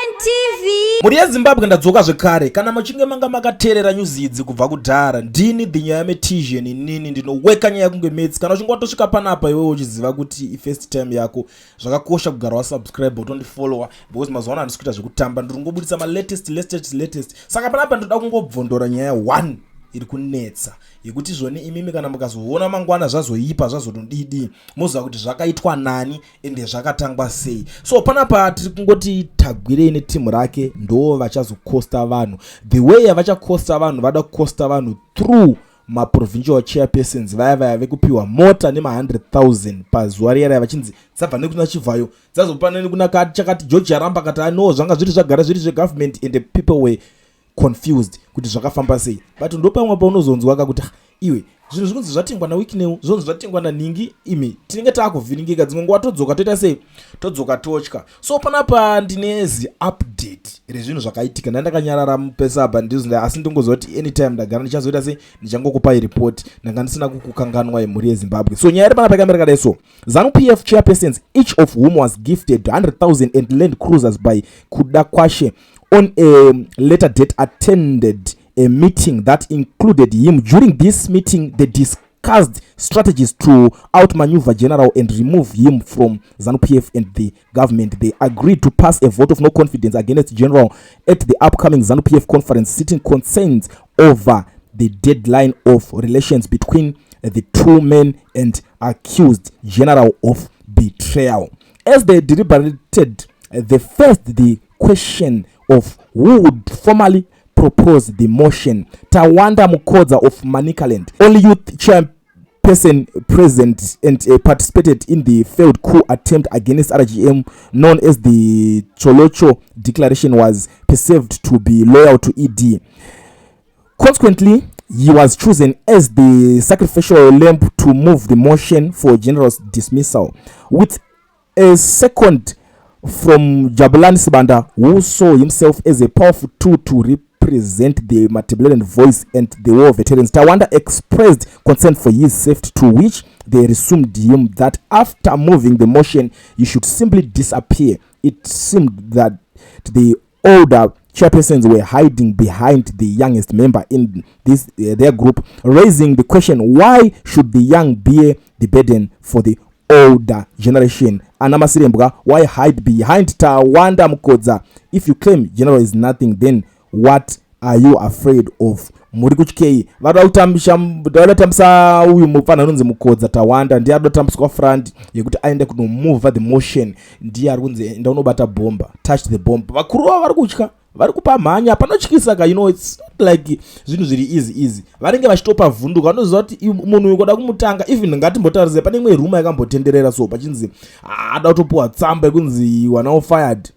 One TV. Mhuri yeZimbabwe, ndadzoka zvekare. Kana muchinge manga makateerera nyuzi idzi kubva kudhara, ndini the nyaya metisian, inini ndinoweka nyaya kunge metsi. Kana uchinge watosvika panapa iwewe uchiziva kuti ifirst time yako, zvakakosha kugara wasubscribe, utondifollowa, because mazuva ano handisi kuita zvekutamba, ndiri kungobudisa malatest, latest, latest. Saka panapa ndoda kungobvondora nyaya one iri kunetsa, yekuti zvoni imimi kana mukazoona mangwana zvazoipa, zvazotodidi, moziva kuti zvakaitwa nani ende zvakatangwa sei. So panapa tiri kungoti Tagwirei netimu rake ndo vachazokosta vanhu the way yavachakosta vanhu. Vada kukosta vanhu through maprovincial chairpersons vaya vaya vekupiwa mota nema100 000 pazuva riya raya, vachinzi dzabva nekuna Chivhayo, dzazopa nekuna chakati. George Aramba akati ano zvanga zviri zvagara zviri zvegovernment, and the people were confused kuti zvakafamba sei. But ndopamwe paunozonzwa kakuti, "Ah, iwe, zvinhu zvinonzi zvatengwa naWicknell, zvinonzi zvatengwa naningi." Imi tinenge taakuvhiringika, dzimwe nguva todzoka toita sei, todzoka totya. So panapa ndine zi update rezvinhu zvakaitika. Ndandakanyarara mupesa apa ndizo, asi ndingoziva kuti anytime ndagara ndichazoita sei, ndichangokupai report. Ndanga ndisina kukukanganwa, yemhuri yeZimbabwe. So nyaya iri panapa yakamira kadai. So ZANU PF chairpersons, each of whom was gifted 100,000 and Land Cruisers by Kudakwashe, on a later date attended a meeting that included him. During this meeting, they discussed strategies to outmaneuver General and remove him from ZANU-PF and the government. They agreed to pass a vote of no confidence against General at the upcoming ZANU-PF conference, citing concerns over the deadline of relations between the two men, and accused General of betrayal. As they deliberated, they faced the question of who would formally propose the motion. Tawanda Mukodza of Manicaland, only youth chairperson present and participated in the failed coup attempt against RGM known as the Tsholotsho Declaration, was perceived to be loyal to ED. Consequently, he was chosen as the sacrificial lamb to move the motion for General's dismissal. With a second from Jabulani Sibanda, who saw himself as a powerful tool to represent the Matabeleland voice and the war veterans. Tawanda expressed concern for his safety, to which they resumed him that after moving the motion, he should simply disappear. It seemed that the older chairpersons were hiding behind the youngest member in this their group, raising the question, why should the young bear the burden for the older generation? Ana Masirembwa, why hide behind Tawanda Mukodza? If you claim General is nothing, then what are you afraid of? Muri kutyei? Vada kutambisa, vada kutambisa uyu mufana anonzi Mukodza Tawanda. Ndiye ari kutambiswa front yekuti aende kunomova the motion. Ndiye ari kunzi enda unobata bhomba, touch the bomb. Vakuru vavo vari kutya, vari kupa mhanya panotyisa ka. It's not like zvinhu zviri easy easy. Vanenge vachitopa vhunduka, vanoziva kuti munhu uyu kuda kumutanga. Even ngatimbotarise, pane imwe rumour yakambotenderera, so pachinzi ada kutopiwa tsamba yekunzi wana fired.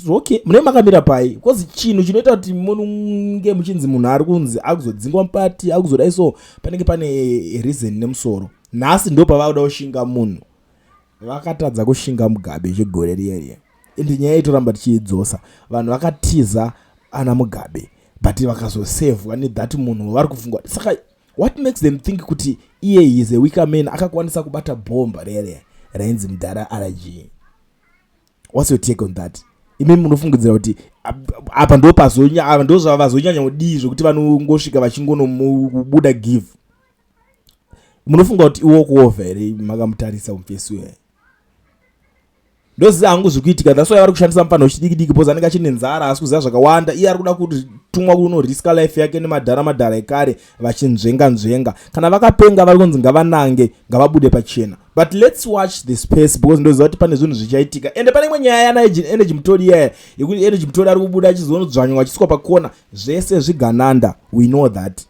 Okay, mune makamira pai? Because chinhu chinoita kuti munge muchinzi munhu ari kunzi akuzodzingwa mupati, akuzodai, so panenge pane reason nemusoro. Nhasi ndo pavakuda kushinga munhu. Vakatadza kushinga Mugabe chegore riya riya, ende nyaya itoramba tichiidzosa. Vanhu vakatiza ana Mugabe, but vakazosevhwa nethat munhu vari kufungwa. Saka what makes them think kuti iye is a weaker man, akakwanisa kubata bhomba rere rainzi mudhara RG? What's your take on that? Imi munofungidzira kuti apa ndo ava ndo zvavazonyanya kudii zvokuti vanongosvika vachingonomubuda give? Munofunga kuti iwo kuovha here makamutarisa mufesi uya? Ndoziva hangu zviri kuitika. That's why vari kushandisa mufana wechidiki diki, because anenge achine nzara, asi kuziva zvakawanda. Iye ari kuda kutumwa kunoriska life yake nemadhara madhara ekare vachinzvenga nzvenga. Kana vakapenga, vari kunzi ngavanange, ngavabude pachena. But let's watch the space, because ndoziva kuti pane zvinhu zvichaitika. Ende pane imwe nyaya yana Energy Mutodi iyaya yekuti Energy Mutodi ari kubuda achizonodzvanywa, achiswa pakona. Zvese zvigananda, we know that.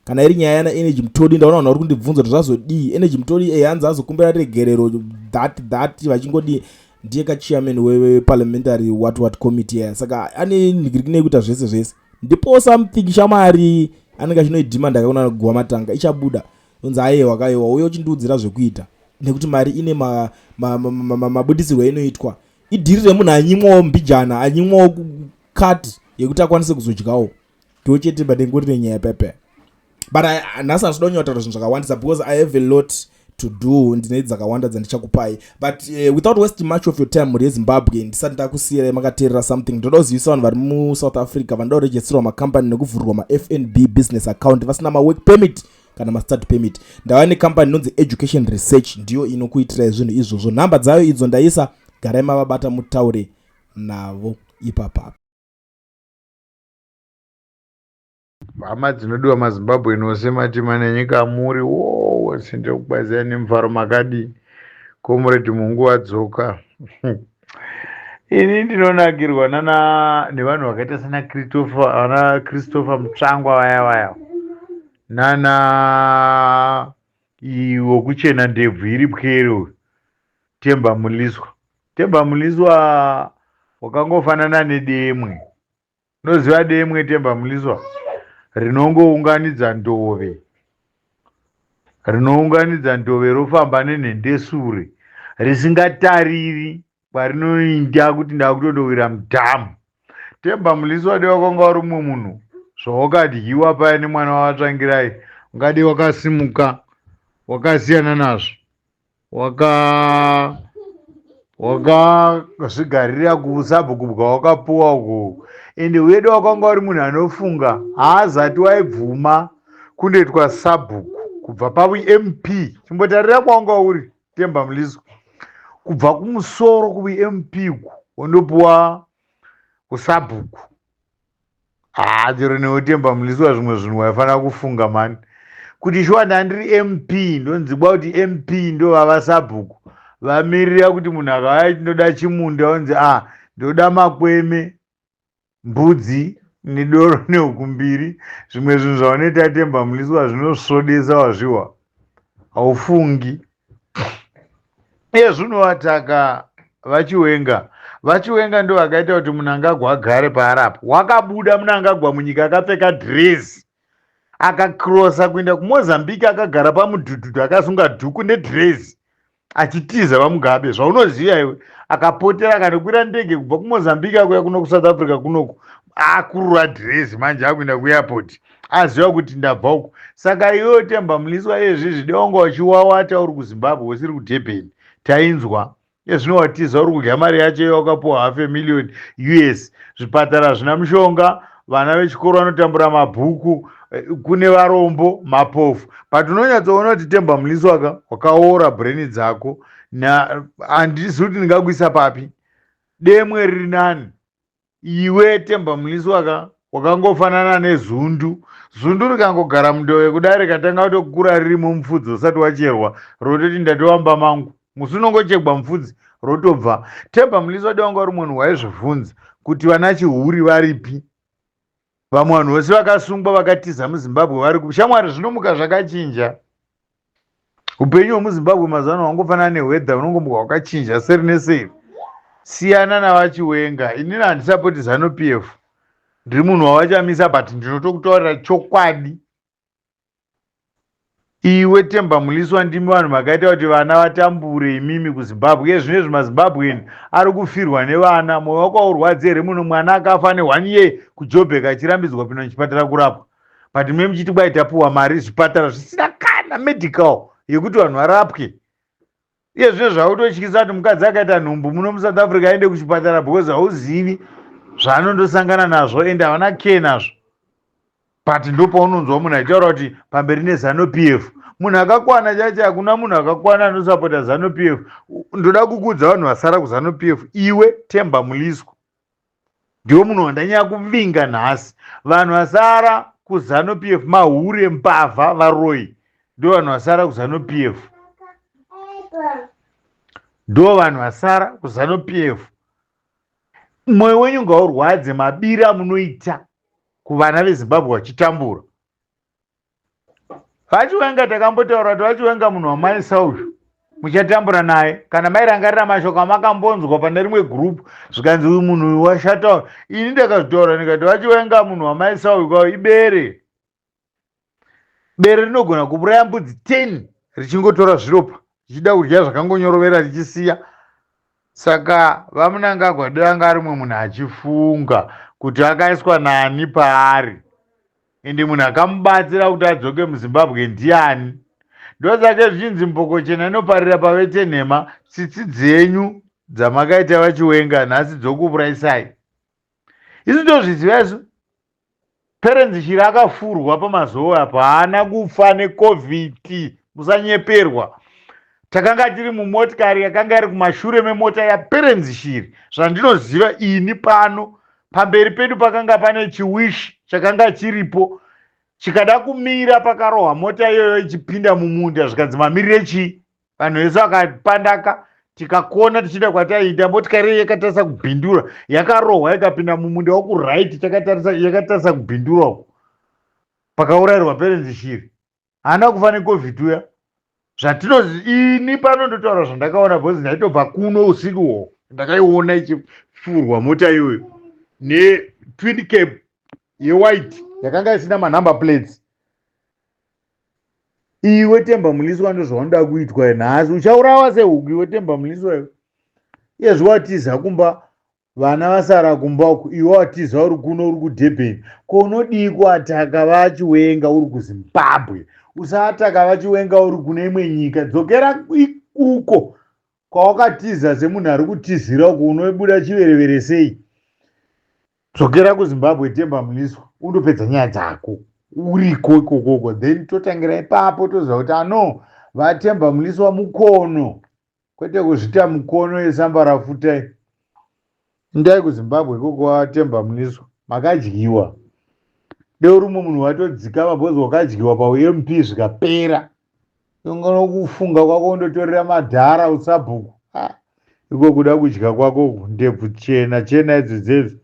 Kana iri nyaya yana Energy Mutodi, ndaona vanhu vari kundibvunza kuti zvazodii. Energy Mutodi ehanzi azokumbira regerero, that that vachingodii. Ndiye kachairman weparliamentary what what committee yaya, saka ane ndigiri kuita zvese zvese. Ndipo something shamari anenge achinoidhimanda akaona guva matanga ichabuda, onzi aiwa kaiwa, uye uchindiudzira zvekuita, nekuti mari ine mabudisirwo inoitwa. Idhiri remunhu anyimwawo mbijana, anyimwawo cut yekuti akwanise kuzodyawo. Ndochete, but ndingori nenyaya pepe. But nhasi handinoda kunyanya kutaura zvinhu zvakawandisa because I have a lot. to do. Ndine dzakawanda dzandichakupai, but without wasting much of your time, mhuri yeZimbabwe, ndisati ndakusiyirai makateerera something, ndoda kuzivisa vanhu vari muSouth Africa vanoda kuregisterwa makambani nekuvhurirwa maFNB business account vasina mawork permit kana mastudy permit. Ndava nekambani inonzi Education Research, ndiyo inokuitirai zvinhu izvozvo. Nhamba dzayo idzo ndaisa, garai mavabata mutaure navo ipapapa. Hama dzinodiwa, maZimbabwe ose matima nenyika muri wose, ndinokukwazisai nemufaro. Makadii, Comrade Mungu wadzoka? Ini ndinonakirwa nana nevanhu vakaita sana Christopher, ana Christopher Mutsvangwa vaya vaya, nana wokuchena ndebvu iri pwere uyu, Temba Mliswa. Temba Mliswa wakangofanana nedemwe. Unoziva demwe, Temba Mliswa, rinongounganidza ndove, rinounganidza ndove, rofamba nenhendesure risingatariri kwarinoinda kuti ndakutondowira mudhamu. Temba Mliswa, dai wakanga uri mumwe munhu, zvawakadyiwa paya nemwana wavaTsvangirai, ungadai wakasimuka wakasiyana nazvo, wakazvigarira kusabhuku bwawakapuwa uko. Ende uye wakanga uri munhu anofunga, haazati waibvuma kundoitwa sabhuku kubva paVMP. Chimbotarira kwawanga uri, Temba Mliswa, kubva kumusoro kuVMP ku wondopuwa usabhuku. Haa, chero newe Temba Mliswa, zvimwe zvinhu waifanira kufunga mani, kuti shuwa ndandiri MP, ndonzikwa kuti MP ndovava sabhuku, vamirira kuti munhu akauya chindoda chimunda, onzi a ah, ndoda makweme, mbudzi nedoro nehuku mbiri. Zvimwe zvinhu zvaunoita, Temba Mliswa, zvinosvodesa. Wazviwa, haufungi. Iye zvinovataka vaChiwenga. VaChiwenga ndo vakaita kuti Mnangagwa agare paarapo. Wakabuda Mnangagwa munyika akapfeka dhirezi, akakrosa kuenda kuMozambique, akagara pamudhudhudhu, akasunga dhuku nedhirezi, achitiza vaMugabe. Zvaunoziva iwe, akapotera, akandokwira ndege kubva kuMozambique akuya kuno kuSouth Africa kunoku, akurura dhirezi manje, akuenda kuairport, aziva kuti ndabva uku. Saka iwewo, Temba Mliswa, ezvizvi dewanga uchiwawata uri kuZimbabwe, usiri kuDurban, tainzwa. Ezvino watiza, uri kudya mari yacho yawakapuwa, half a million US. Zvipatara hazvina mushonga, vana vechikoro vanotambura mabhuku, kune varombo, mapofu. But unonyatsoona kuti Temba Mliswa ka wakaora brain dzako. Handisi kuti ndingakuisa papi, demwe riri nani. Iwe Temba Mliswa ka wakangofanana nezundu. Zundu rikangogara mundove kudai, rikatanga kutokura ririmo mupfudzi usati wacherwa, rototi ndatovamba mangu. Musi unongochegwa mupfudzi, rotobva. Temba Mliswa, dewanga uri munhu waizvibvunza kuti vana Chihuri varipi, vamwe vanhu vose vakasungwa vakatiza muZimbabwe vari kupi. Shamwari, zvinomuka zvakachinja. Upenyu hwemuZimbabwe mazuva ano hwangofanana nehwedha, unongomuka hwakachinja seri neseri. Siyana navaChiwenga. Inini handisapoti ZANU PF, ndiri munhu wavaChamisa, but ndinotokutaurira chokwadi. Iwe Temba Mliswa, ndimi vanhu makaita kuti vana vatambure imimi kuZimbabwe. Iye zvino izvi maZimbabwean ari kufirwa nevana. Mwoyo wako haurwadzi here? Munhu mwana akafa ne1 year kuJobek, achirambidzwa kupinda muchipatara kurapwa, but mune muchiti kwai tapuwa mari, zvipatara zvisina kana medical yekuti vanhu varapwe. Iye zvino zvakutotyisa kuti mukadzi akaita nhumbu muno muSouth Africa aende kuchipatara, because hauzivi zvaanondosangana nazvo, ende havana care nazvo. But ndopaunonzwa munhu achitaura kuti pamberi neZANU PF. Munhu akakwana chacho, hakuna munhu akakwana anosapota ZANU PF. Ndoda kukudza vanhu vasara kuZANU PF. Iwe Temba Mliswa ndiwo munhu wandanyanya kuvinga nhasi. Vanhu vasara kuZANU PF mahure, mbavha, varoi. Ndo vanhu vasara kuZANU PF, ndo vanhu vasara kuZANU PF. Mwoyo wenyu ngaurwadze mabiri amunoita kuvana veZimbabwe vachitambura. VaChiwenga, takambotaura kuti vaChiwenga munhu wamaisa uyu, muchatambura naye. Kana mairangarira mashoko amakambonzwa pane rimwe gurupu, zvikanzi uyu munhu uyu washata. Ini ndakazvitaura ndikati vaChiwenga munhu wamaisa uyu kwao ibere. Bere rinogona kuuraya mbudzi 10 richingotora zviropa, richida kudya zvakangonyorovera richisiya. Saka vaMnangagwa anga ari mumwe munhu achifunga kuti akaiswa nani paari, ende munhu akamubatsira kuti adzoke muZimbabwe ndiani. Ndosake zvichinzi mboko chena inoparira pavete nhema. Tsitsi dzenyu dzamakaita vaChiwenga nhasi dzokuuraisai. Isu tozviziva isu. Perence Shiri akafurwa pamazowe apo haana kufa necovid musanyeperwa. Takanga tiri mumotikari yakanga iri kumashure memota yaPerence Shiri. Zvandinoziva ini pano pamberi pedu pakanga pane chiwish chakanga chiripo chikada kumira pakarohwa mota iyoyo ichipinda mumunda zvikanzi mamirire chii vanhu vese vakapandaka tikakona tichienda kwataiita motikari iye yakatarisa kubhindura yakarohwa ikapinda mumunda wekuright yakatarisa kubhindura uko pakaurayirwa Perence Shiri. Haana kufa necovid uya. Zvatinozi ini pano ndotaura zvandakaona because ndaitobva kuno usiku hwo ndakaiona ichifurwa mota iyoyo netwin cap yewhite yakanga isina manumber plates. Iwe Temba Mliswa ndozvaunoda kuitwa nhasi, uchaurawa sehuku iwe Temba Mliswa iwe. Iyezvi watiza kumba vana vasara kumba uku, iwe watiza uri kuno uri kuDurban. Ko unodii kuataka vaChiwenga uri kuZimbabwe? Usaataka vaChiwenga uri kune imwe nyika, dzokera uko kwawakatiza semunhu ari kutizira uko, unobuda chiverevere sei? Dzokera kuZimbabwe Temba Mliswa undopedza nyaya dzako uriko ikokoko, then totangira ipapo toziva kuti ano vaTemba Mliswa mukono, kwete kuzvita mukono yesamba rafutai. Indai kuZimbabwe ikoko waTemba Mliswa, makadyiwa. Deo rumwe munhu watodzikama because wakadyiwa paUMP zvikapera. Kufunga kwako undotorera madhara usabhuku. Iko kuda kudya kwako ndebvu chena chena idzi dzedzi.